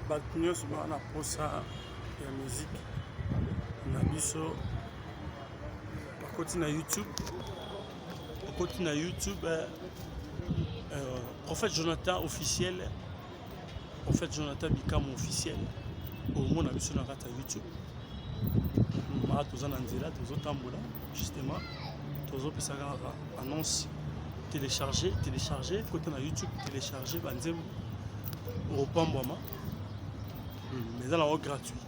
Bato nyonso baza na mposa ya musique na biso bakoti na YouTube, okoti na YouTube prophète Jonathan officiel, prophète Jonathan Bikamu officiel, omona biso na kati ya YouTube. Maa toza na nzela, tozotambola justement, tozopesa kaka annonce. Télécharger, télécharger, kota na YouTube, télécharger banzembo, okopambwama. Mais eza nango gratuit,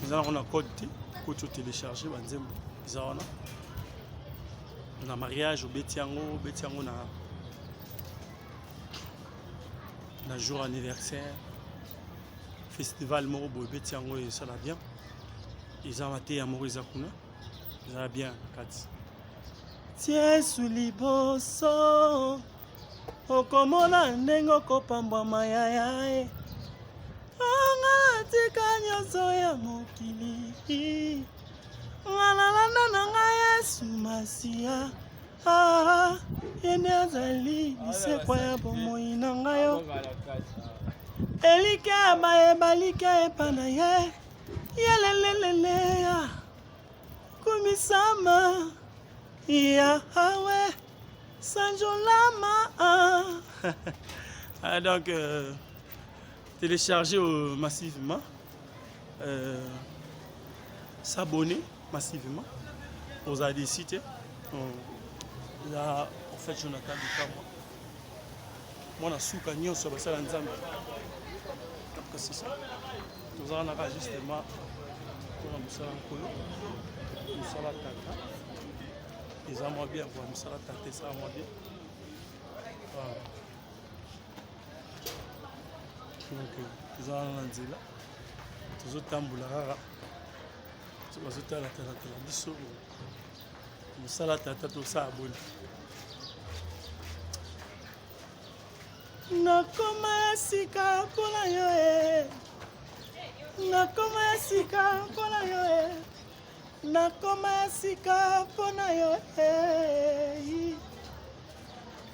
eza nango na code te. Koti otélécharger banzembo, eza wana na mariage, obeti yango, obeti yango na jour anniversaire, festival moko boye, obeti yango, esala bien. Eza mateya moko eza kuna, eza bien na kati. Yesu liboso, okomona ndenge okopambwama yaya ye. Anga tika nyonso ya mokili, nga nalanda na ngai Yesu Masiya. Ah, ye nde azali lisekwa ya bomoi na ngai yo, elike ya bayebalike epa na ye yelelelele kumisama Yahweh sanjolama. Ah, donc télécharger massivement, s'abonner massivement aux ADC te. Là en fait Jonathan Bikamwa, mwana suka nyonso basala Nzambe. Donc c'est ça, tozala naka justement mpona mosala Nkolo, mosala tata eza mwa bien quoi, mosala tata esala mwa bien. Voilà. Donc toza wana na nzela, tozotambola kaka, so bazotala-talatala biso. Mosala tata tosala boni. Nakoma ya sika mpona yo e, nakoma ya sika mpona yo e, nakoma ya sika mpona yo e,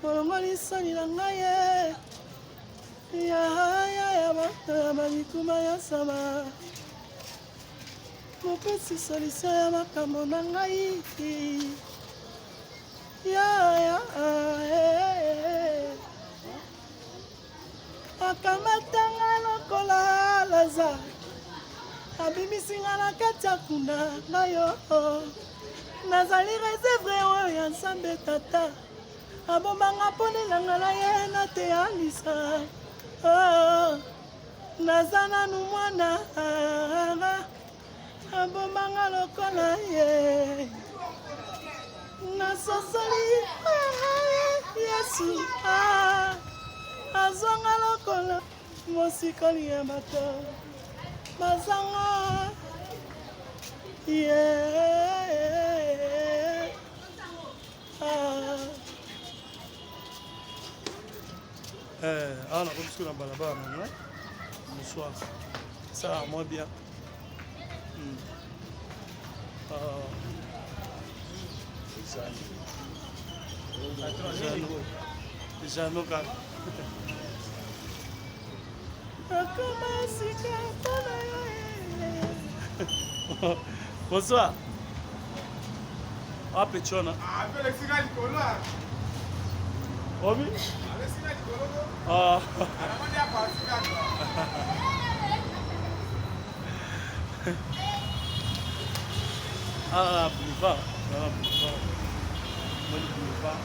olongoli soni na ngai e, ya ya ya bato ya bamikuma ya sama, mopesi solution ya makambo na ngai ya ya eh. Akamatanga lokola Lazare, abimisi nga na kati ya kunda na yo. Nazali réserve oyo ya Nzambe Tata abombanga mpo nelanga na ye nateyalisa. Oh, naza nanu mwana, abombanga lokola ye. Nasosoli Yesu azwanga lokola mosikoli ya bato bazanga ye. Awa nakomi sikoyo na balabala na ngai. Bonsoir, ça moi bien. Ah. Jano kaka. Nakoma sika mpona yo. Bonsoir. Ah, Pechona. Obi? Ah. Ah, boulevard. Ah, boulevard. Moni boulevard.